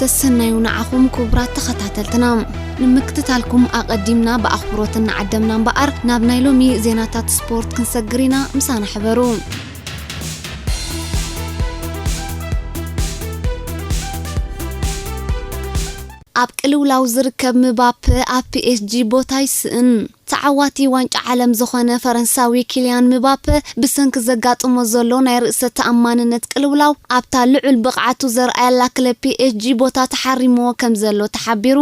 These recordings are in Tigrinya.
ሰሰናዩ ንዓኹም ክቡራት ተኸታተልትና። ንምክትታልኩም ኣቐዲምና ብኣኽብሮት እናዓደምና እምበኣር፣ ናብ ናይ ሎሚ ዜናታት ስፖርት ክንሰግር ኢና። ምሳና ሕበሩ። ኣብ ቅልውላው ዝርከብ ምባፕ ኣብ ፒ ኤስ ጂ ቦታ ይስእን። ተዓዋቲ ዋንጫ ዓለም ዝኾነ ፈረንሳዊ ኪልያን ምባፕ ብሰንኪ ዘጋጥሞ ዘሎ ናይ ርእሰ ተኣማንነት ቅልውላው ኣብታ ልዑል ብቕዓቱ ዘርኣየላ ክለብ ፒ ኤስ ጂ ቦታ ተሓሪምዎ ከም ዘሎ ተሓቢሩ።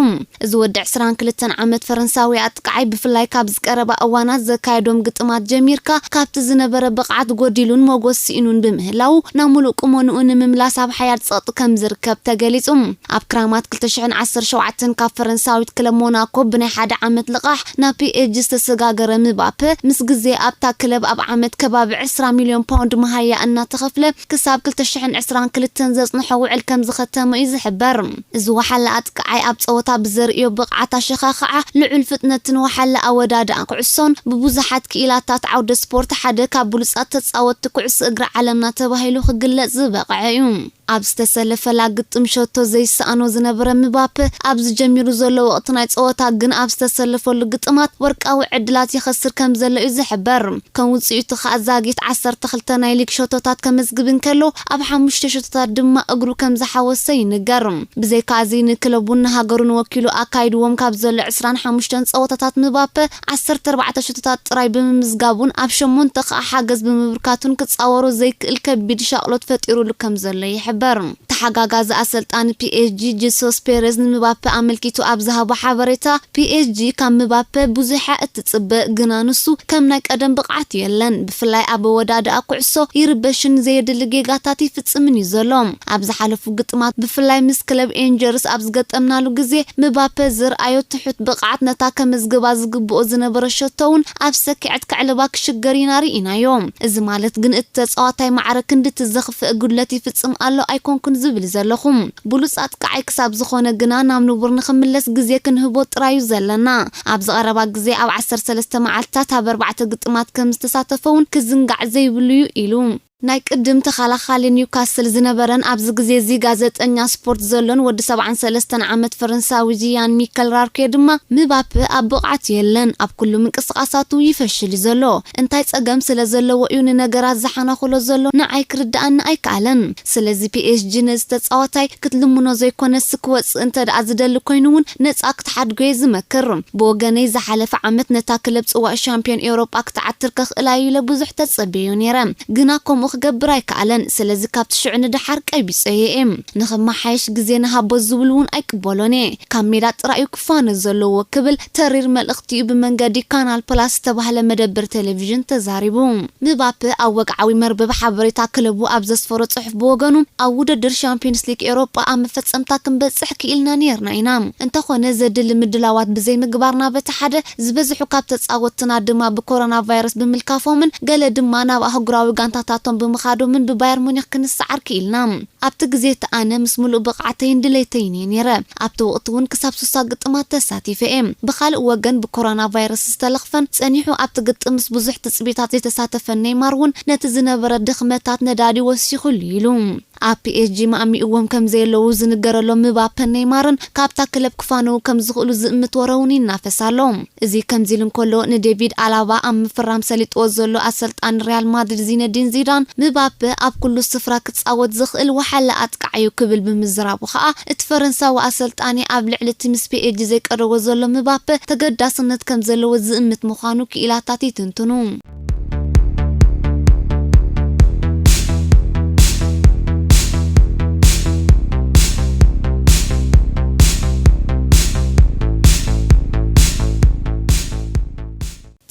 እዚ ወዲ ዕስራን ክልተን ዓመት ፈረንሳዊ ኣጥቃዓይ ብፍላይ ካብ ዝቀረባ እዋናት ዘካየዶም ግጥማት ጀሚርካ ካብቲ ዝነበረ ብቕዓት ጎዲሉን መጎስ ስኢኑን ብምህላው ናብ ሙሉእ ቁመንኡ ንምምላስ ኣብ ሓያል ጸቕጢ ከም ዝርከብ ተገሊጹ። ኣብ ክራማት ክልተ ሽሕን ዓሰርተ ሸውዓተን ካብ ፈረንሳዊት ክለብ ሞናኮ ብናይ ሓደ ዓመት ልቓሕ ናብ ፒ ኤስ ጂ ዝተሰጋገረ ምባፕ ምስ ግዜ ኣብታ ክለብ ኣብ ዓመት ከባቢ ዕስራ ሚልዮን ፓውንድ መሃያ እናተኸፍለ ክሳብ ክልተ ሽሕን ዕስራን ክልተን ዘጽንሖ ውዕል ከም ዝኸተመ እዩ ዝሕበር። እዚ ወሓለ ኣጥቃዓይ ኣብ ጸወታ ብዘርእዮ ብቕዓት ኣሸኻኽዓ፣ ልዑል ፍጥነትን ወሓለ ኣወዳድኣ ኩዕሶን ብብዙሓት ክኢላታት ዓውደ ስፖርት ሓደ ካብ ብሉጻት ተጻወትቲ ኩዕሶ እግሪ ዓለምና ተባሂሉ ክግለጽ ዝበቕዐ እዩ። ኣብ ዝተሰለፈላ ግጥም ሸቶ ዘይሰኣኖ ዝነበረ ምባፕ ኣብዚ ጀሚሩ ዘሎ ወቕቲ ናይ ጸወታ ግን ኣብ ዝተሰለፈሉ ግጥማት ወርቃዊ ዕድላት ይኸስር ከም ዘሎ እዩ ዝሕበር። ከም ውጽኢቱ ከኣ ዛጊት ዓሰርተ ክልተ ናይ ሊግ ሸቶታት ከመዝግብ እንከሎ ኣብ ሓሙሽተ ሸቶታት ድማ እግሩ ከም ዝሓወሰ ይንገር። ብዘይካ እዚ ንክለቡን ንሃገሩን ወኪሉ ኣካይድዎም ካብ ዘሎ ዕስራን ሓሙሽተን ጸወታታት ምባፕ ዓሰርተ ኣርባዕተ ሸቶታት ጥራይ ብምምዝጋቡን ኣብ ሸሞንተ ከኣ ሓገዝ ብምብርካቱን ክጻወሮ ዘይክእል ከቢድ ሻቕሎት ፈጢሩሉ ከም ዘሎ ይሕበር። ተሓጋጋዚ ኣሰልጣኒ ፒ ኤስ ጂ ጂሶስ ፔሬዝ ንምባፔ ኣመልኪቱ ኣብ ዝሃቦ ሓበሬታ፣ ፒ ኤስ ጂ ካብ ምባፔ ብዙሕ እያ እትጽበ፣ ግና ንሱ ከም ናይ ቀደም ብቕዓት የለን። ብፍላይ ኣብ ኣወዳድኣ ኩዕሶ ይርበሽን ዘየድሊ ጌጋታት ይፍጽምን እዩ ዘሎ። ኣብ ዝሓለፉ ግጥማት ብፍላይ ምስ ክለብ ኤንጀርስ ኣብ ዝገጠምናሉ ግዜ ምባፔ ዝርኣዮ ትሑት ብቕዓት ነታ ከመዝግባ ዝግብኦ ዝነበረ ሸቶ እውን ኣብ ሰኪዐት ከዕልባ ክሽገር ኢና ርኢናዮ። እዚ ማለት ግን እቲ ተጻዋታይ ማዕረ ክንድቲ ዘኽፍእ ጉድለት ይፍጽም ኣሎ ኣይኮንኩን ዝብል ዘለኹ። ብሉጽ ኣጥቃዓይ ክሳብ ዝኾነ ግና ናብ ንቡር ንኽምለስ ግዜ ክንህቦ ጥራዩ ዘለና። ኣብ ዝቐረባ ግዜ ኣብ ዓሰርተ ሰለስተ መዓልትታት ኣብ ኣርባዕተ ግጥማት ከም ዝተሳተፈ እውን ክዝንጋዕ ዘይብሉ እዩ ኢሉ። ናይ ቅድም ተኸላኻሊ ኒውካስል ዝነበረን ኣብዚ ግዜ እዚ ጋዜጠኛ ስፖርት ዘሎን ወዲ ሰብዓን ሰለስተን ዓመት ፈረንሳዊ ያን ሚከል ራርኬ ድማ ምባፕ ኣብ ብቕዓት የለን፣ ኣብ ኩሉ ምንቅስቓሳቱ ይፈሽል እዩ ዘሎ። እንታይ ጸገም ስለ ዘለዎ እዩ ንነገራት ዝሓናኹሎ ዘሎ ንዓይ ክርድኣኒ ኣይከኣለን። ስለዚ ፒ ኤስ ጂ ነዚ ተጻዋታይ ክትልምኖ ዘይኮነስ ክወጽእ እንተ ደኣ ዝደሊ ኮይኑ እውን ነጻ ክትሓድጎ እየ ዝመክር። ብወገነይ ዝሓለፈ ዓመት ነታ ክለብ ጽዋእ ሻምፒዮን ኤውሮጳ ክትዓትር ከኽእላ እዩ ኢለ ብዙሕ ተጸብየዮ ነይረ። ግና ከምኡ ክገብር ኣይከኣለን። ስለዚ ካብቲ ሽዑ ንደሓር ቀቢጸዮ እየ። ንኽመሓየሽ ግዜ ንሃቦ ዝብል እውን ኣይቅበሎን እየ። ካብ ሜዳ ጥራይ እዩ ክፋነ ዘለዎ ክብል ተሪር መልእኽቲ እዩ ብመንገዲ ካናል ፕላስ ዝተባህለ መደብር ቴሌቪዥን ተዛሪቡ። ምባፕ ኣብ ወግዓዊ መርበብ ሓበሬታ ክለቡ ኣብ ዘስፈሮ ጽሑፍ ብወገኑ፣ ኣብ ውድድር ሻምፒዮንስ ሊግ ኤውሮጳ ኣብ መፈጸምታ ክንበጽሕ ክኢልና ነይርና ኢና። እንተኾነ ዘድሊ ምድላዋት ብዘይምግባርና በቲ ሓደ ዝበዝሑ ካብ ተጻወትትና ድማ ብኮሮና ቫይረስ ብምልካፎምን ገለ ድማ ናብ ኣህጉራዊ ጋንታታቶም ብምኻዶምን ብባየር ሙኒክ ክንሰዓር ክኢልና። ኣብቲ ግዜ እቲ ኣነ ምስ ምሉእ ብቕዓተይን ድሌተይን እየ ነይረ። ኣብቲ ወቕቲ እውን ክሳብ ሱሳ ግጥማት ተሳቲፈ እየ። ብኻልእ ወገን ብኮሮና ቫይረስ ዝተለኽፈን ጸኒሑ ኣብቲ ግጥም ምስ ብዙሕ ትጽቢታት ዘይተሳተፈን ኔይማር እውን ነቲ ዝነበረ ድኽመታት ነዳዲ ወሲኹሉ ኢሉ። ኣብ ፒ ኤስ ጂ ማእሚእዎም ከም ዘየለዉ ዝንገረሎም ምባፐን ኔይማርን ካብታ ክለብ ክፋነዉ ከም ዝኽእሉ ዝእምት ወረ እውን ይናፈስ ኣሎ። እዚ ከምዚ ኢሉ እንከሎ፣ ንዴቪድ ኣላባ ኣብ ምፍራም ሰሊጥዎ ዘሎ ኣሰልጣኒ ሪያል ማድሪድ ዚነዲን ዚዳን፣ ምባፔ ኣብ ኩሉ ስፍራ ክጻወት ዝኽእል ወሓለ ኣጥቃዓዩ ክብል ብምዝራቡ ከኣ፣ እቲ ፈረንሳዊ ኣሰልጣኒ ኣብ ልዕሊ እቲ ምስ ፒ ኤስ ጂ ዘይቀደዎ ዘሎ ምባፔ ተገዳስነት ከም ዘለዎ ዝእምት ምዃኑ ክኢላታት ይትንትኑ።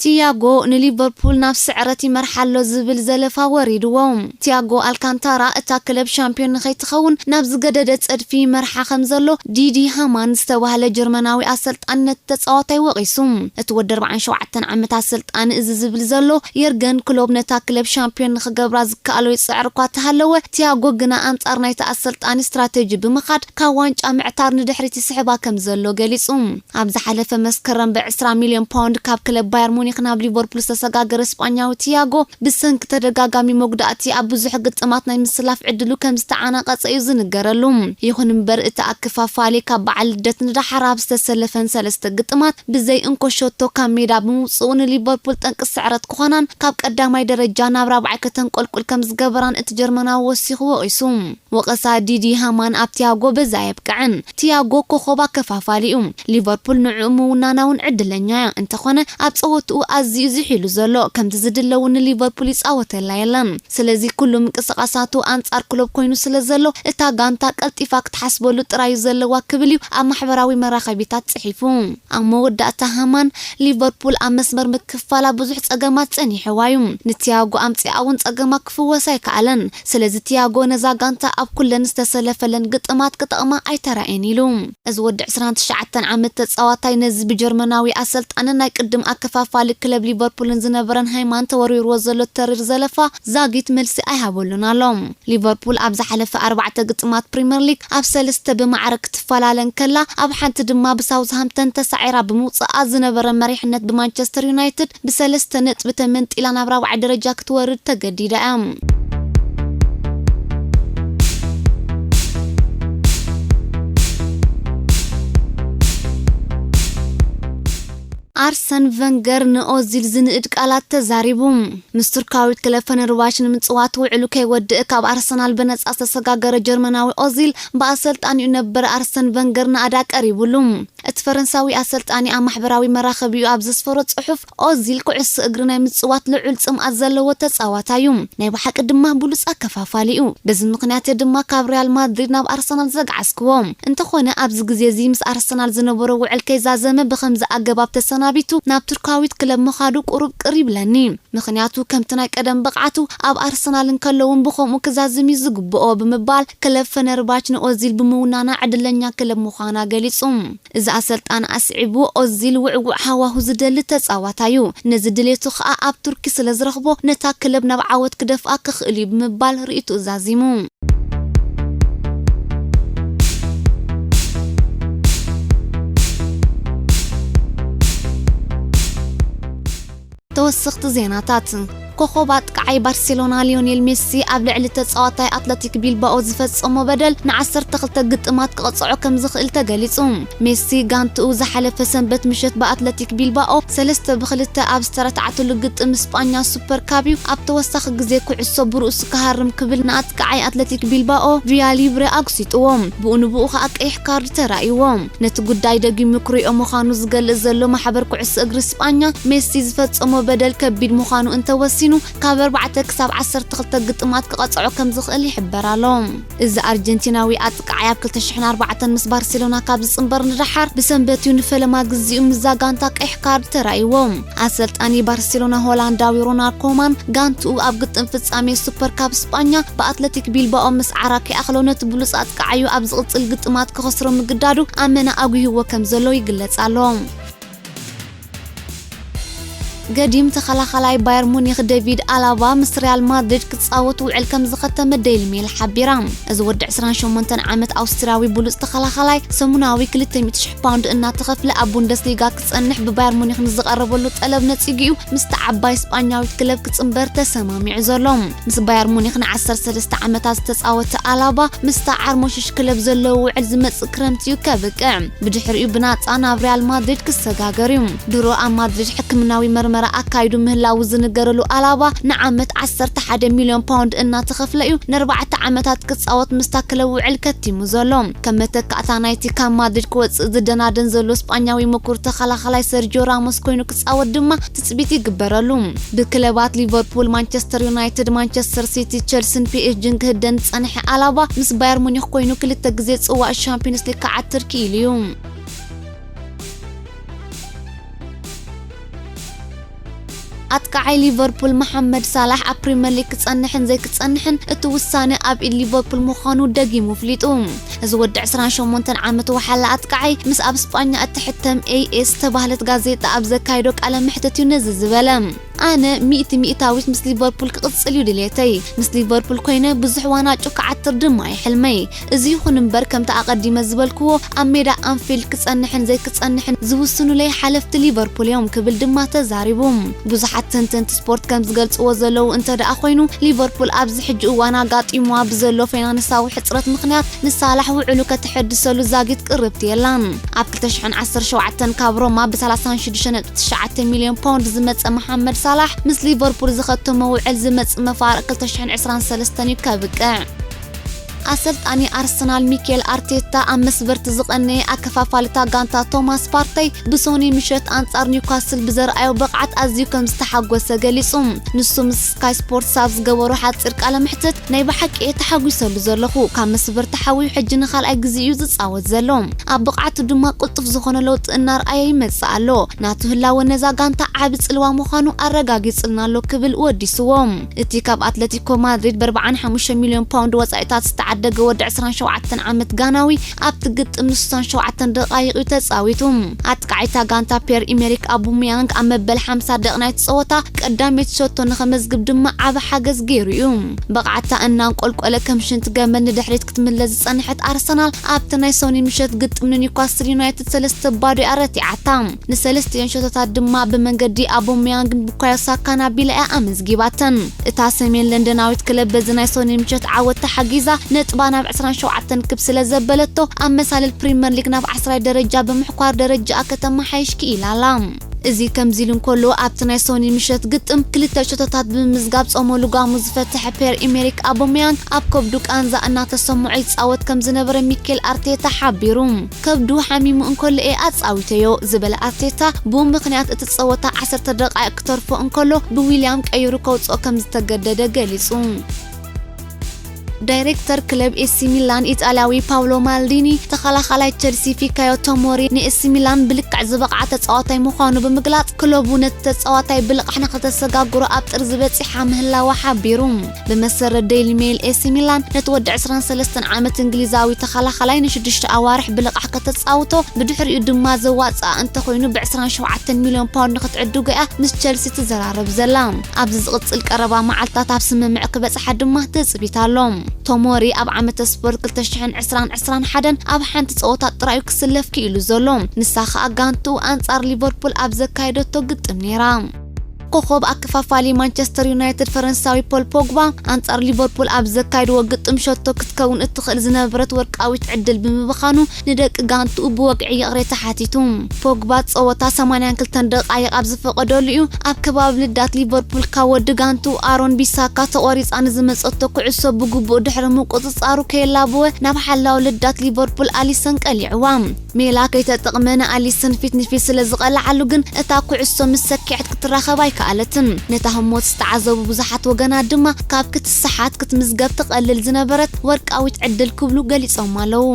ቲያጎ ንሊቨርፑል ናብ ስዕረት ይመርሓ ኣሎ ዝብል ዘለፋ ወሪድዎ። ቲያጎ ኣልካንታራ እታ ክለብ ሻምፒዮን ንኸይትኸውን ናብ ዝገደደ ጸድፊ ይመርሓ ከም ዘሎ ዲዲ ሃማን ዝተባህለ ጀርመናዊ ኣሰልጣኒ ነቲ ተጻዋታይ ወቒሱ። እቲ ወዲ ኣርባዓን ሸውዓተን ዓመት ኣሰልጣኒ እዚ ዝብል ዘሎ፣ የርገን ክሎፕ ነታ ክለብ ሻምፒዮን ንኽገብራ ዝከኣሎ ይጽዕር እኳ እንተሃለወ፣ ቲያጎ ግና ኣንጻር ናይቲ ኣሰልጣኒ ስትራተጂ ብምኻድ ካብ ዋንጫ ምዕታር ንድሕሪት ይስሕባ ከም ዘሎ ገሊጹ። ኣብ ዝሓለፈ መስከረም ብዕስራ ሚልዮን ፓውንድ ካብ ክለብ ባየር ሙኒክ ናብ ሊቨርፑል ዝተሰጋገረ ስጳኛዊ ቲያጎ፣ ብሰንኪ ተደጋጋሚ መጉዳእቲ ኣብ ብዙሕ ግጥማት ናይ ምስላፍ ዕድሉ ከም ዝተዓናቐጸ እዩ ዝንገረሉ። ይኹን እምበር፣ እቲ ኣከፋፋሊ ካብ በዓል ልደት ንደሓር ኣብ ዝተሰለፈን ሰለስተ ግጥማት ብዘይ እንኮ ሸቶ ካብ ሜዳ ብምውጽኡ ንሊቨርፑል ጠንቂ ስዕረት ክኾናን ካብ ቀዳማይ ደረጃ ናብ ራብዓይ ከተንቆልቁል ከም ዝገበራን እቲ ጀርመናዊ ወሲኹ ወቒሱ። ወቐሳ ዲዲ ሃማን ኣብ ቲያጎ በዚ ኣየብቅዕን። ቲያጎ ኮኾብ ኣከፋፋሊ እዩ። ሊቨርፑል ንዕኡ ምውናና እውን ዕድለኛ እያ። እንተኾነ፣ ኣብ ጸወትኡ ኣዝዩ ዝሒሉ ዘሎ። ከምቲ ዝድለ እውን ንሊቨርፑል ይጻወተላ የለን። ስለዚ ኩሉ ምንቅስቓሳቱ ኣንጻር ክሎፕ ኮይኑ ስለ ዘሎ፣ እታ ጋንታ ቀልጢፋ ክትሓስበሉ ጥራይ እዩ ዘለዋ ክብል እዩ ኣብ ማሕበራዊ መራኸቢታት ጽሒፉ። ኣብ መወዳእታ ሃማን፣ ሊቨርፑል ኣብ መስመር ምክፋላ ብዙሕ ጸገማት ጸኒሕዋ እዩ። ንቲያጎ ኣምጺኣ እውን ጸገማ ክፍወስ ኣይከኣለን። ስለዚ ቲያጎ ነዛ ጋንታ ኣብ ኩለን ዝተሰለፈለን ግጥማት ክጠቕማ ኣይተራእየን ኢሉ። እዚ ወዲ ዕስራን ትሽዓተን ዓመት ተጻዋታይ ነዚ ብጀርመናዊ ኣሰልጣንን ናይ ቅድም ኣከፋፋሊ ክለብ ሊቨርፑልን ዝነበረን ሃይማን ተወርዊርዎ ዘሎ ተሪር ዘለፋ ዛጊት መልሲ ኣይሃበሉን ኣሎ። ሊቨርፑል ኣብ ዝሓለፈ ኣርባዕተ ግጥማት ፕሪምየር ሊግ ኣብ ሰለስተ ብማዕረ ክትፈላለ እንከላ፣ ኣብ ሓንቲ ድማ ብሳውዝሃምፕተን ተሳዒራ ብምውጽኣ ዝነበረ መሪሕነት ብማንቸስተር ዩናይትድ ብሰለስተ ነጥቢ ተመንጢላ ናብ ራብዓይ ደረጃ ክትወርድ ተገዲዳ እያ። ኣርሰን ቨንገር ንኦዚል ዝንእድ ቃላት ተዛሪቡ። ምስ ቱርካዊት ክለብ ፈነርባች ንምጽዋት ውዕሉ ከይወድእ ካብ ኣርሰናል ብነጻ ዝተሰጋገረ ጀርመናዊ ኦዚል፣ ብኣሰልጣኒኡ ነበር ኣርሰን ቨንገር ናእዳ ቀሪቡሉ። እቲ ፈረንሳዊ ኣሰልጣኒ ኣብ ማሕበራዊ መራኸቢኡ ኣብ ዘስፈሮ ጽሑፍ፣ ኦዚል ኩዕሶ እግሪ ናይ ምጽዋት ልዑል ጽምኣት ዘለዎ ተጻዋታይ እዩ። ናይ ብሓቂ ድማ ብሉጽ ኣከፋፋሊ እዩ። በዚ ምኽንያት እየ ድማ ካብ ሪያል ማድሪድ ናብ ኣርሰናል ዘግዓዝክዎ። እንተኾነ፣ ኣብዚ ግዜ እዚ ምስ ኣርሰናል ዝነበሮ ውዕል ከይዛዘመ ብኸምዚ ኣገባብ ተሰናቢቱ ናብ ቱርካዊት ክለብ ምኻዱ ቁሩብ ቅር ይብለኒ። ምኽንያቱ፣ ከምቲ ናይ ቀደም ብቕዓቱ ኣብ ኣርሰናል እንከሎ እውን ብኸምኡ ክዛዝም እዩ ዝግብኦ ብምባል፣ ክለብ ፈነርባች ንኦዚል ብምውናና ዕድለኛ ክለብ ምዃና ገሊጹ። እዚ ኣሰልጣኒ ኣስዒቡ፣ ኦዚል ውዕዉዕ ሃዋሁ ዝደሊ ተጻዋታይ እዩ። ነዚ ድሌቱ ከኣ ኣብ ቱርኪ ስለ ዝረኽቦ፣ ነታ ክለብ ናብ ዓወት ክደፍኣ ክኽእል እዩ ብምባል ርእይትኡ ዛዚሙ። ተወሰኽቲ ዜናታት። ኮኾብ ኣጥቃዓይ ባርሴሎና ሊዮኔል ሜሲ ኣብ ልዕሊ ተጻዋታይ ኣትለቲክ ቢልባኦ ዝፈጸሞ በደል ንዓሰርተ ክልተ ግጥማት ክቕጽዖ ከም ዝኽእል ተገሊጹ። ሜሲ ጋንትኡ ዝሓለፈ ሰንበት ምሸት ብኣትለቲክ ቢልባኦ ሰለስተ ብክልተ ኣብ ዝተረታዕትሉ ግጥም ስጳኛ ሱፐር ካፕ እዩ ኣብ ተወሳኺ ግዜ ኩዕሶ ብርእሱ ክሃርም ክብል ንኣጥቃዓይ ኣትለቲክ ቢልባኦ ቪያ ሊብረ ኣጉሲጥዎ። ብኡ ንብኡ ከኣ ቀይሕ ካርድ ተራእይዎ። ነቲ ጉዳይ ደጊሙ ክሪኦ ምዃኑ ዝገልጽ ዘሎ ማሕበር ኩዕሶ እግሪ ስጳኛ፣ ሜሲ ዝፈጸሞ በደል ከቢድ ምዃኑ እንተወሲኑ፣ ካብ ኣርባዕተ ክሳብ ዓሰርተ ክልተ ግጥማት ክቐጽዖ ከም ዝኽእል ይሕበር ኣሎ። እዚ ኣርጀንቲናዊ ኣጥቃዓይ ኣብ ክልተ ሽሕን ኣርባዕተን ምስ ባርሴሎና ካብ ዝጽንበር ንደሓር፣ ብሰንበት እዩ ንፈለማ ግዜኡ ምስዛ ጋንታ ቀይሕ ካርድ ተራእይዎ። ኣሰልጣኒ ባርሴሎና ሆላንዳዊ ሮናልድ ኮማን፣ ጋንትኡ ኣብ ግጥም ፍጻሜ ሱፐር ካፕ ስጳኛ ብኣትለቲክ ቢልባኦ ምስዓራ ከይኣኽሎ፣ ነቲ ብሉጽ ኣጥቃዓዩ ኣብ ዝቕጽል ግጥማት ክኸስሮ ምግዳዱ ኣመና ኣጉህይዎ ከም ዘሎ ይግለጽ ኣሎ። ገዲም ተኸላኻላይ ባየር ሙኒክ ዴቪድ ኣላባ ምስ ሪያል ማድሪድ ክጻወት ውዕል ከም ዝኸተመ ዴይሊ ሜል ሓቢራ። እዚ ወዲ ዕስራን ሸሞንተን ዓመት ኣውስትርያዊ ብሉጽ ተኸላኻላይ፣ ሰሙናዊ ክልተ ሚእቲ ሽሕ ፓውንድ እናተኸፍለ ኣብ ቡንደስሊጋ ክጸንሕ ብባየር ሙኒክ ንዝቐረበሉ ጠለብ ነጺጉ እዩ ምስታ ዓባይ ስጳኛዊት ክለብ ክጽንበር ተሰማሚዑ ዘሎ። ምስ ባየር ሙኒክ ንዓሰርተ ሰለስተ ዓመታት ዝተጻወተ ኣላባ፣ ምስታ ዓርሞሽሽ ክለብ ዘለዎ ውዕል ዝመጽእ ክረምቲ እዩ ከብቅዕ። ብድሕሪኡ ብናጻ ናብ ሪያል ማድሪድ ክሰጋገር እዩ። ድሮ ኣብ ማድሪድ ሕክምናዊ መርመራ ኣካይዱ ምህላዉ ዝንገረሉ ኣላባ፣ ንዓመት ዓሰርተ ሓደ ሚልዮን ፓውንድ እናተኸፍለ እዩ ንኣርባዕተ ዓመታት ክጻወት ምስታ ክለብ ውዕል ከቲሙ ዘሎ። ከም መተካእታ ናይቲ ካብ ማድሪድ ክወጽእ ዝደናደን ዘሎ ስጳኛዊ ምኩር ተኸላኻላይ ሰርጂዮ ራሞስ ኮይኑ ክጻወት ድማ ትጽቢት ይግበረሉ። ብክለባት ሊቨርፑል፣ ማንቸስተር ዩናይትድ፣ ማንቸስተር ሲቲ፣ ቸልሲን ፒኤስጂን ክህደን ዝጸንሐ ኣላባ፣ ምስ ባየር ሙኒክ ኮይኑ ክልተ ግዜ ጽዋእ ሻምፒዮንስ ሊግ ክዓትር ክኢሉ እዩ። ኣጥቃዓይ ሊቨርፑል መሓመድ ሳላሕ ኣብ ፕሪምየር ሊግ ክጸንሕን ዘይክጸንሕን እቲ ውሳነ ኣብ ኢድ ሊቨርፑል ምዃኑ ደጊሙ ኣፍሊጡ። እዚ ወዲ ዕስራን ሸሞንተን ዓመት ወሓላ ኣጥቃዓይ ምስ ኣብ ስጳኛ እትሕተም ኤ ኤስ ዝተባህለት ጋዜጣ ኣብ ዘካየዶ ቃለ መሕትት እዩ ነዚ ዝበለ። ኣነ ሚእቲ ሚእታዊት ምስ ሊቨርፑል ክቕጽል እዩ ድሌተይ። ምስ ሊቨርፑል ኮይነ ብዙሕ ዋናጩ ክዓትር ድማ ይሕልመይ። እዚ ይኹን እምበር ከምቲ ኣቐዲመ ዝበልክዎ ኣብ ሜዳ ኣንፊልድ ክጸንሕን ዘይክጸንሕን ዝውስኑለይ ሓለፍቲ ሊቨርፑል እዮም ክብል ድማ ተዛሪቡ። ብዙሓት ተንተንቲ ስፖርት ከም ዝገልጽዎ ዘለዉ እንተ ደኣ ኮይኑ ሊቨርፑል ኣብዚ ሕጂ እዋን ኣጋጢምዋ ብዘሎ ፋይናንሳዊ ሕጽረት ምኽንያት ንሳላሕ ውዕሉ ከተሐድሰሉ ዛጊት ቅርብቲ የላን። ኣብ ክልተ ሽሕን ዓሰርተ ሸውዓተን ካብ ሮማ ብ ሰላሳ ሽዱሽተ ነጥቢ ትሽዓተ ሚልዮን ፓውንድ ዝመጸ መሓመድ ሳላሕ ምስ ሊቨርፑል ዝኸተሞ ውዕል ዝመጽእ መፋርቕ ክልተ ሽሕን ዕስራን ሰለስተን እዩ ከብቅዕ። ኣሰልጣኒ ኣርሰናል ሚኬል ኣርቴታ ኣብ መስበርቲ ዝቐነየ ኣከፋፋልታ ጋንታ ቶማስ ፓርተይ ብሶኒ ምሸት ኣንጻር ኒውካስል ብዘርኣዮ ብቕዓት ኣዝዩ ከም ዝተሓጎሰ ገሊጹ። ንሱ ምስ ስካይ ስፖርትስ ኣብ ዝገበሮ ሓጺር ቃለ መሕትት ናይ ብሓቂ እየ ተሓጒሰሉ ዘለኹ። ካብ መስበርቲ ሓዊዩ ሕጂ ንኻልኣይ ግዜ እዩ ዝጻወት ዘሎ። ኣብ ብቕዓቱ ድማ ቅልጡፍ ዝኾነ ለውጢ እናርኣየ ይመጽእ ኣሎ። ናቱ ህላወ ነዛ ጋንታ ዓቢ ጽልዋ ምዃኑ ኣረጋጊጽልና ኣሎ ክብል ወዲስዎ። እቲ ካብ ኣትለቲኮ ማድሪድ ብ ኣርባዓን ሓሙሽተ ሚልዮን ፓውንድ ወጻኢታት ዝተዓደገ ወዲ ዕስራን ሸውዓተን ዓመት ጋናዊ ኣብቲ ግጥም ን ስሳን ሸውዓተን ደቓይቕ እዩ ተጻዊቱ። ኣጥቃዒታ ጋንታ ፒየር ኢሜሪክ ኣቡሚያንግ ኣብ መበል ሓምሳ ደቕ ናይቲ ጸወታ ቀዳመይቲ ሸቶ ንኸመዝግብ ድማ ዓቢ ሓገዝ ገይሩ እዩ። ብቕዓታ እናንቆልቆለ ከም ሽንቲ ገመድ ንድሕሪት ክትምለስ ዝጸንሐት ኣርሰናል ኣብቲ ናይ ሶኒ ምሸት ግጥም ንኒውካስል ዩናይትድ ሰለስተ ባዶ እያ ረቲዓታ። ንሰለስቲኦን ሸቶታት ድማ ብመንገዲ ኣቦሚያንግን ቡካዮ ሳካን ኣቢላ እያ ኣመዝጊባተን። እታ ሰሜን ለንደናዊት ክለብ በዚ ናይ ሶኒ ምሸት ዓወት ተሓጊዛ ነጥባ ናብ ዕስራን ሸውዓተን ክብ ስለ ዘበለቶ ኣብ መሳልል ፕሪምየር ሊግ ናብ ዓስራይ ደረጃ ብምሕኳር ደረጃኣ ከተመሓይሽ ክኢላ ኣላ። እዚ ከምዚ ኢሉ እንከሎ ኣብቲ ናይ ሶኒ ምሸት ግጥም ክልተ ሸቶታት ብምምዝጋብ ጾመ ልጓሙ ዝፈትሐ ፔር ኢሜሪክ ኣቦሚያንግ ኣብ ከብዱ ቃንዛ እናተሰምዖ ይጻወት ከም ዝነበረ ሚኬል ኣርቴታ ሓቢሩ። ከብዱ ሓሚሙ እንከሎ እየ ኣጻዊተዮ ዝበለ ኣርቴታ፣ ብኡ ምኽንያት እቲ ጸወታ ዓሰርተ ደቓይቕ ክተርፎ እንከሎ ብዊልያም ቀይሩ ከውጽኦ ከም ዝተገደደ ገሊጹ። ዳይሬክተር ክለብ ኤሲ ሚላን ኢጣልያዊ ፓውሎ ማልዲኒ፣ ተኸላኻላይ ቸልሲ ፊካዮ ቶሞሪ ንኤሲ ሚላን ብልክዕ ዝበቕዓ ተጻዋታይ ምዃኑ ብምግላጽ፣ ክለቡ ነቲ ተጻዋታይ ብልቓሕ ንኸተሰጋግሮ ኣብ ጥርዚ በጺሓ ምህላዋ ሓቢሩ። ብመሰረት ዴይሊ ሜይል፣ ኤሲ ሚላን ነቲ ወዲ ዕስራን ሰለስተን ዓመት እንግሊዛዊ ተኸላኻላይ ንሽዱሽተ ኣዋርሕ ብልቓሕ ከተጻውቶ፣ ብድሕሪኡ ድማ ዘዋጽኣ እንተኾይኑ ብ ዕስራን ሸውዓተን ሚልዮን ፓውንድ ንኽትዕድጎ እያ ምስ ቸልሲ ትዘራረብ ዘላ። ኣብዚ ዝቕጽል ቀረባ መዓልታት ኣብ ስምምዕ ክበጽሓ ድማ ትጽቢት ኣሎ። ቶሞሪ ኣብ ዓመተ ስፖርት ክልተ ሽሕን ዕስራን ዕስራን ሓደን ኣብ ሓንቲ ጸወታ ጥራዩ ክስለፍ ክኢሉ ዘሎ። ንሳ ኸኣ ጋንቱ ኣንጻር ሊቨርፑል ኣብ ዘካየደቶ ግጥም ነይራ። ኮኾብ ኣከፋፋሊ ማንቸስተር ዩናይትድ ፈረንሳዊ ፖል ፖግባ ኣንጻር ሊቨርፑል ኣብ ዘካየድዎ ግጥም ሸቶ ክትከውን እትኽእል ዝነበረት ወርቃዊት ዕድል ብምብኻኑ ንደቂ ጋንትኡ ብወግዒ ይቕሬታ ሓቲቱ። ፖግባ ጸወታ ሰማንያን ክልተን ደቓይቕ ኣብ ዝፈቐደሉ እዩ ኣብ ከባቢ ልዳት ሊቨርፑል ካብ ወዲ ጋንትኡ ኣሮን ቢሳካ ተቖሪጻ ንዝመጸቶ ኩዕሶ ብግቡእ ድሕሪ ምቁጽጻሩ ከየላበወ ናብ ሓላው ልዳት ሊቨርፑል ኣሊሰን ቀሊዕዋ። ሜላ ከይተጠቕመ ንኣሊሰን ፊት ንፊት ስለ ዝቐልዓሉ ግን እታ ኩዕሶ ምስ ሰኪዐት ክትራኸብ ኣይከኣለትን። ነታ ህሞት ዝተዓዘቡ ብዙሓት ወገናት ድማ ካብ ክትሰሓት ክትምዝገብ ትቐልል ዝነበረት ወርቃዊት ዕድል ክብሉ ገሊጾም ኣለዉ።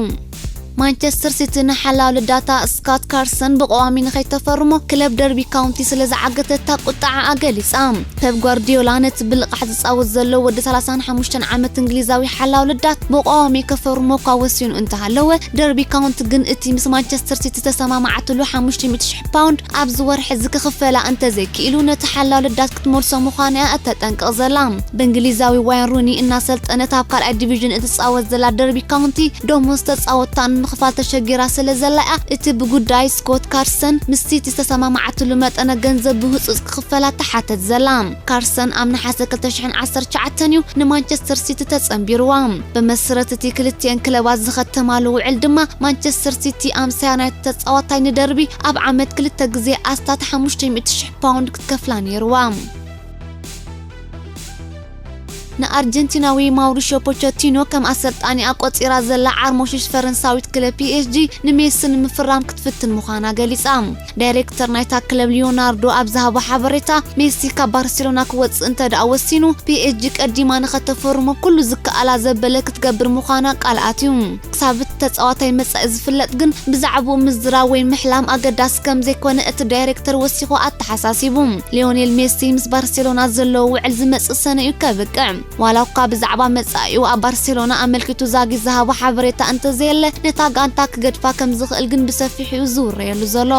ማንቸስተር ሲቲ ንሓላው ልዳታ ስካት ካርሰን ብቐዋሚ ንኸይተፈርሞ ክለብ ደርቢ ካውንቲ ስለ ዝዓገተታ ቁጥዓኣ ገሊጻ። ፔፕ ጓርዲዮላ ነቲ ብልቓሕ ዝጻወት ዘሎ ወዲ ሰላሳን ሓሙሽተን ዓመት እንግሊዛዊ ሓላው ልዳት ብቐዋሚ ከፈርሞ እኳ ወሲኑ እንተሃለወ፣ ደርቢ ካውንቲ ግን እቲ ምስ ማንቸስተር ሲቲ ዝተሰማማዓትሉ ሓሙሽተ ሚእቲ ሽሕ ፓውንድ ኣብዚ ወርሒ እዚ ክኽፈላ እንተዘይክኢሉ ነቲ ሓላው ልዳት ክትመልሶ ምዃና እያ እተጠንቅቕ ዘላ። ብእንግሊዛዊ ዋይን ሩኒ እናሰልጠነት ኣብ ካልኣይ ዲቪዥን እትጻወት ዘላ ደርቢ ካውንቲ ደሞዝ ተጻወትታ ንምኽፋል ተሸጊራ ስለ ዘላ እያ እቲ ብጉዳይ ስኮት ካርሰን ምስ ሲቲ ዝተሰማማዓትሉ መጠነ ገንዘብ ብህጹጽ ክኽፈላ ትሓተት ዘላ። ካርሰን ኣብ ነሓሰ ክልተ ሽሕን ዓሰርተ ትሽዓተን እዩ ንማንቸስተር ሲቲ ተጸንቢርዋ። ብመሰረት እቲ ክልቲኤን ክለባት ዝኸተማሉ ውዕል ድማ ማንቸስተር ሲቲ ኣምሳያ ናይቲ ተጻዋታይ ንደርቢ ኣብ ዓመት ክልተ ግዜ ኣስታት ሓሙሽተ ሚእቲ ሽሕ ፓውንድ ክትከፍላ ነይርዋ። ንኣርጀንቲናዊ ማውሪሾ ፖቸቲኖ ከም ኣሰልጣኒኣ ቆጺራ ዘላ ዓርሞሽሽ ፈረንሳዊት ክለብ ፒ ኤስ ጂ ንሜሲ ንምፍራም ክትፍትን ምዃና ገሊጻ። ዳይሬክተር ናይታ ክለብ ሊዮናርዶ ኣብ ዝሃቦ ሓበሬታ፣ ሜሲ ካብ ባርሴሎና ክወጽእ እንተ ደኣ ወሲኑ፣ ፒ ኤስ ጂ ቀዲማ ንኸተፈርሞ ኩሉ ዝከኣላ ዘበለ ክትገብር ምዃና ቃል ኣትዩ። ክሳብ እቲ ተጻዋታይ መጻኢ ዝፍለጥ ግን፣ ብዛዕባኡ ምዝራብ ወይ ምሕላም ኣገዳሲ ከም ዘይኮነ እቲ ዳይሬክተር ወሲኹ ኣተሓሳሲቡ። ሊዮኔል ሜሲ ምስ ባርሴሎና ዘለዎ ውዕል ዝመጽእ ሰነ እዩ ከብቅዕ። ዋላ እኳ ብዛዕባ መጻኢኡ ኣብ ባርሴሎና ኣመልኪቱ ዛጊት ዝሃቦ ሓበሬታ እንተዘየለ፣ ነታ ጋንታ ክገድፋ ከም ዝኽእል ግን ብሰፊሑ እዩ ዝውረየሉ ዘሎ።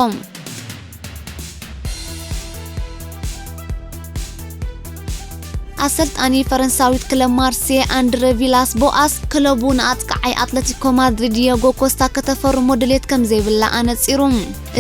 ኣሰልጣኒ ፈረንሳዊት ክለብ ማርሴ፣ ኣንድረ ቪላስ ቦኣስ፣ ክለቡ ንኣጥቃዓይ ኣትለቲኮ ማድሪድ ዲየጎ ኮስታ ከተፈርሞ ድሌት ከም ዘይብላ ኣነጺሩ።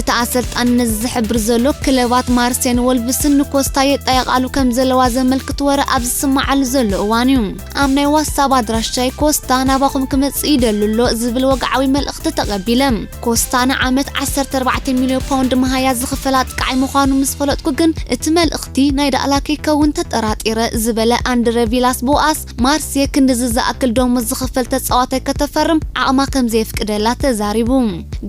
እቲ ኣሰልጣኒ ነዚ ዝሕብር ዘሎ፣ ክለባት ማርሴን ወልቭስን ንኮስታ የጣየቓሉ ከም ዘለዋ ዘመልክት ወረ ኣብ ዝስማዓሉ ዘሎ እዋን እዩ። ኣብ ናይ ዋትሳፕ ኣድራሻይ፣ ኮስታ ናባኹም ክመጽእ ይደሉ ኣሎ ዝብል ወግዓዊ መልእኽቲ ተቐቢለ። ኮስታ ንዓመት ዓሰርተ ኣርባዕተ ሚልዮን ፓውንድ መሃያ ዝኽፈል ኣጥቃዓይ ምዃኑ ምስ ፈለጥኩ ግን፣ እቲ መልእኽቲ ናይ ዳእላ ከይከውን ተጠራጢረ ዝበለ ኣንድረ ቪላስ ቦኣስ፣ ማርሴ ክንድዚ ዝኣክል ደሞዝ ዝኽፈል ተጻዋታይ ከተፈርም ዓቕማ ከም ዘየፍቅደላ ተዛሪቡ።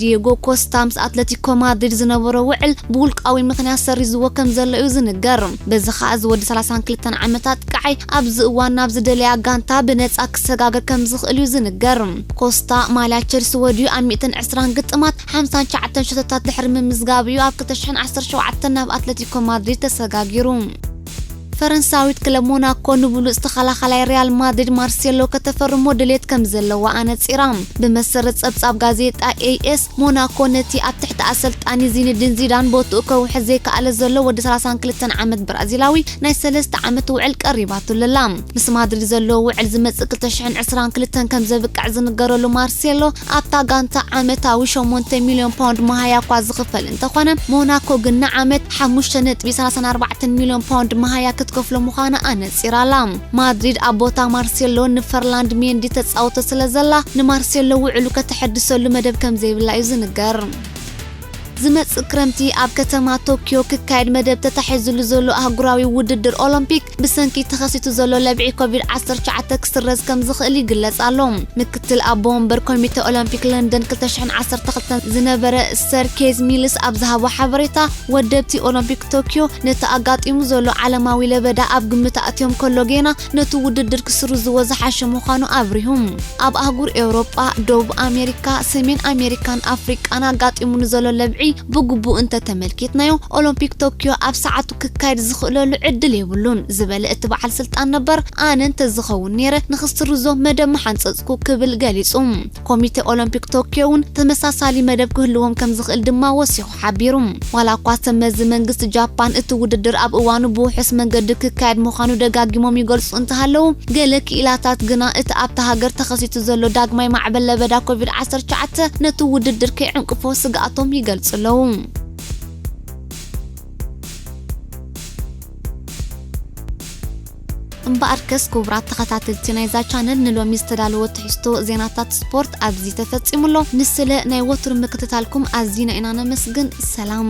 ዲየጎ ኮስታ ምስ ኣትለቲኮ ማድሪድ ዝነበሮ ውዕል ብውልቃዊ ምኽንያት ሰሪዝዎ ከም ዘሎ እዩ ዝንገር። በዚ ኸኣ እዚ ወዲ ሰላሳን ክልተን ዓመት ኣጥቃዓይ ኣብዚ እዋን ናብ ዝደለያ ጋንታ ብነጻ ክሰጋገር ከም ዝኽእል እዩ ዝንገር። ኮስታ ማልያ ቸልሲ ወድዩ ኣብ ሚእትን ዕስራን ግጥማት ሓምሳን ትሽዓተን ሸቶታት ድሕሪ ምምዝጋብ እዩ ኣብ ክልተ ሽሕን ዓሰርተ ሸውዓተን ናብ ኣትለቲኮ ማድሪድ ተሰጋጊሩ። ፈረንሳዊት ክለብ ሞናኮ ንብሉጽ ተኸላኻላይ ሪያል ማድሪድ ማርሴሎ ከተፈርሞ ድሌት ከም ዘለዋ ኣነጺራ። ብመሰረት ጸብጻብ ጋዜጣ ኤ ኤስ፣ ሞናኮ ነቲ ኣብ ትሕቲ ኣሰልጣኒ ዚነዲን ዚዳን ቦትኡ ከውሕስ ዘይከኣለ ዘሎ ወዲ ሰላሳን ክልተን ዓመት ብራዚላዊ ናይ ሰለስተ ዓመት ውዕል ቀሪባትሉ ኣላ። ምስ ማድሪድ ዘለዎ ውዕል ዝመጽእ ክልተ ሽሕን ዕስራን ክልተን ከም ዘብቅዕ ዝንገረሉ ማርሴሎ፣ ኣብታ ጋንታ ዓመታዊ ሸሞንተ ሚልዮን ፓውንድ መሃያ እኳ ዝኽፈል እንተኾነ፣ ሞናኮ ግን ንዓመት ሓሙሽተ ነጥቢ ሰላሳን ኣርባዕተን ሚልዮን ፓውንድ መሃያ ክትከፍሎ ምዃና ኣነጺራ ኣላ። ማድሪድ ኣብ ቦታ ማርሴሎ ንፈርላንድ ሜንዲ ተጻውቶ ስለ ዘላ፣ ንማርሴሎ ውዕሉ ከተሐድሰሉ መደብ ከም ዘይብላ እዩ ዝንገር። ዝመጽእ ክረምቲ ኣብ ከተማ ቶክዮ ክካየድ መደብ ተታሒዙሉ ዘሎ ኣህጉራዊ ውድድር ኦሎምፒክ፣ ብሰንኪ ተኸሲቱ ዘሎ ለብዒ ኮቪድ ዓሰርተ ትሽዓተ ክስረዝ ከም ዝኽእል ይግለጽ ኣሎ። ምክትል ኣቦ ወንበር ኮሚተ ኦሎምፒክ ለንደን ክልተ ሽሕን ዓሰርተ ክልተን ዝነበረ ሰር ኬዝ ሚልስ ኣብ ዝሃቦ ሓበሬታ፣ ወደብቲ ኦሎምፒክ ቶክዮ ነቲ ኣጋጢሙ ዘሎ ዓለማዊ ለበዳ ኣብ ግምት ኣእትዮም ከሎ ጌና ነቲ ውድድር ክስርዝዎ ዝሓሸ ምዃኑ ኣብሪሁ። ኣብ ኣህጉር ኤውሮጳ፣ ደቡብ ኣሜሪካ፣ ሰሜን ኣሜሪካን ኣፍሪቃን ኣጋጢሙ ንዘሎ ለብዒ ብግቡእ እንተተመልኪትናዮ፣ ኦሎምፒክ ቶክዮ ኣብ ሰዓቱ ክካየድ ዝኽእለሉ ዕድል የብሉን ዝበለ እቲ በዓል ስልጣን ነበር፣ ኣነ እንተዝኸውን ነይረ ንኽስርዞ መደብ ምሓንጸጽኩ ክብል ገሊጹ። ኮሚቴ ኦሎምፒክ ቶክዮ እውን ተመሳሳሊ መደብ ክህልዎም ከም ዝኽእል ድማ ወሲኹ ሓቢሩ። ዋላ እኳ ሰብ መዚ መንግስቲ ጃፓን እቲ ውድድር ኣብ እዋኑ ብውሑስ መንገዲ ክካየድ ምዃኑ ደጋጊሞም ይገልጹ እንተሃለዉ፣ ገለ ክኢላታት ግና እቲ ኣብታ ሃገር ተኸሲቱ ዘሎ ዳግማይ ማዕበል ለበዳ ኮቪድ ዓሰርተ ትሽዓተ ነቲ ውድድር ከይዕንቅፎ ስግኣቶም ይገልጹ ኣለዉ። እምበኣርከስ ክቡራት ተኸታተልቲ ናይዛ ቻነል፣ ንሎሚ ዝተዳለወ ትሕዝቶ ዜናታት ስፖርት ኣብዚ ተፈጺሙ ኣሎ። ንስለ ናይ ወትሩ ምክትታልኩም ኣዚና ኢና ነመስግን። ሰላም።